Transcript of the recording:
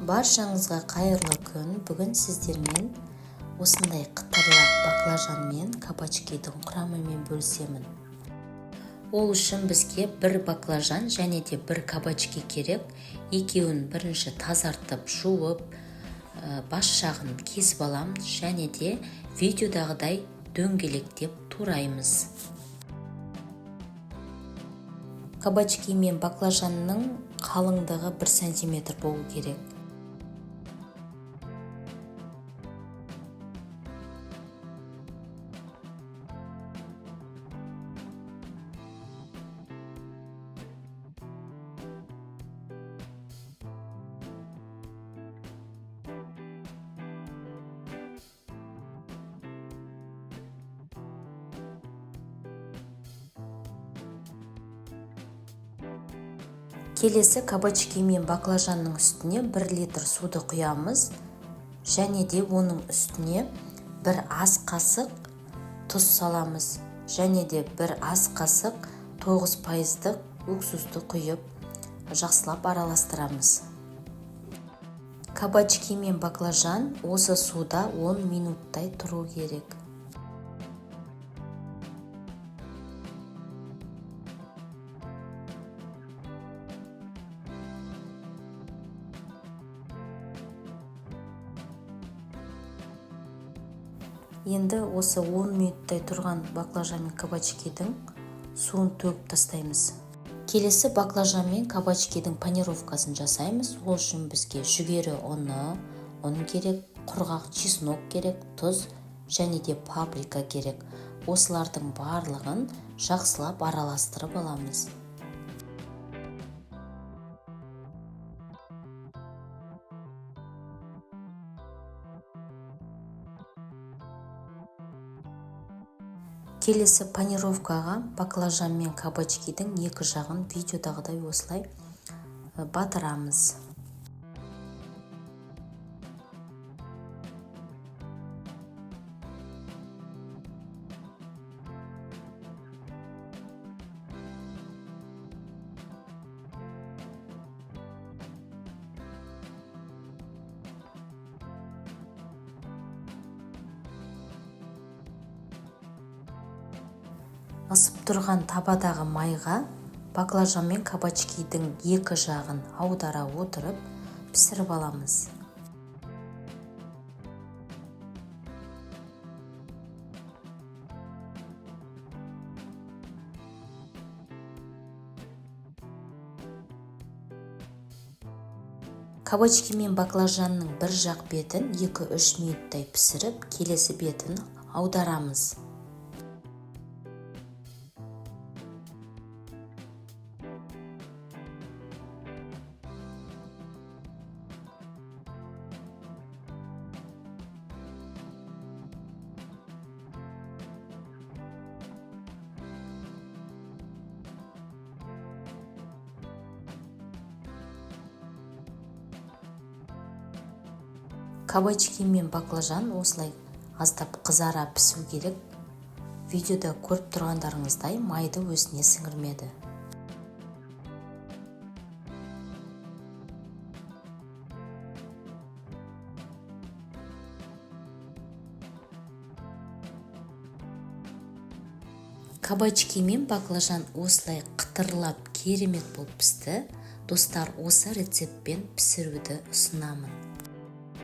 Баршаңызға қайырлы күн. Бүгін сіздермен осындай қытырлақ баклажан мен кабачкидің құрамымен бөлісемін. Ол үшін бізге бір баклажан және де бір кабачки керек. Екеуін бірінші тазартып, жуып, бас жағын кесіп аламыз және де видеодағыдай дөңгелектеп тураймыз. Кабачки мен баклажанның қалыңдығы 1 сантиметр болу керек. Келесі кабачки мен баклажанның үстіне 1 литр суды құямыз және де оның үстіне 1 ас қасық тұз саламыз және де 1 ас қасық 9% уксусты құйып жақсылап араластырамыз. Кабачки мен баклажан осы суда 10 минуттай тұру керек. Енді осы 10 минуттай тұрған баклажан мен кабачкидің суын төгіп тастаймыз. Келесі баклажан мен кабачкидің панировкасын жасаймыз. Ол үшін бізге жүгері ұны, ұн керек, құрғақ чеснок керек, тұз және де паприка керек. Осылардың барлығын жақсылап араластырып аламыз. Келесі панировкаға баклажан мен кабачкидің екі жағын видеодағыдай осылай батырамыз. Ысып тұрған табадағы майға баклажан мен кабачкидің екі жағын аудара отырып пісіріп аламыз. Кабачки мен баклажанның бір жақ бетін 2-3 минуттай пісіріп, келесі бетін аударамыз. Кабачки мен баклажан осылай аздап қызара пісу керек. Видеода көріп тұрғандарыңыздай майды өзіне сіңірмеді. Кабачки мен баклажан осылай қытырлап керемет болып пісті. Достар, осы рецептпен пісіруді ұсынамын.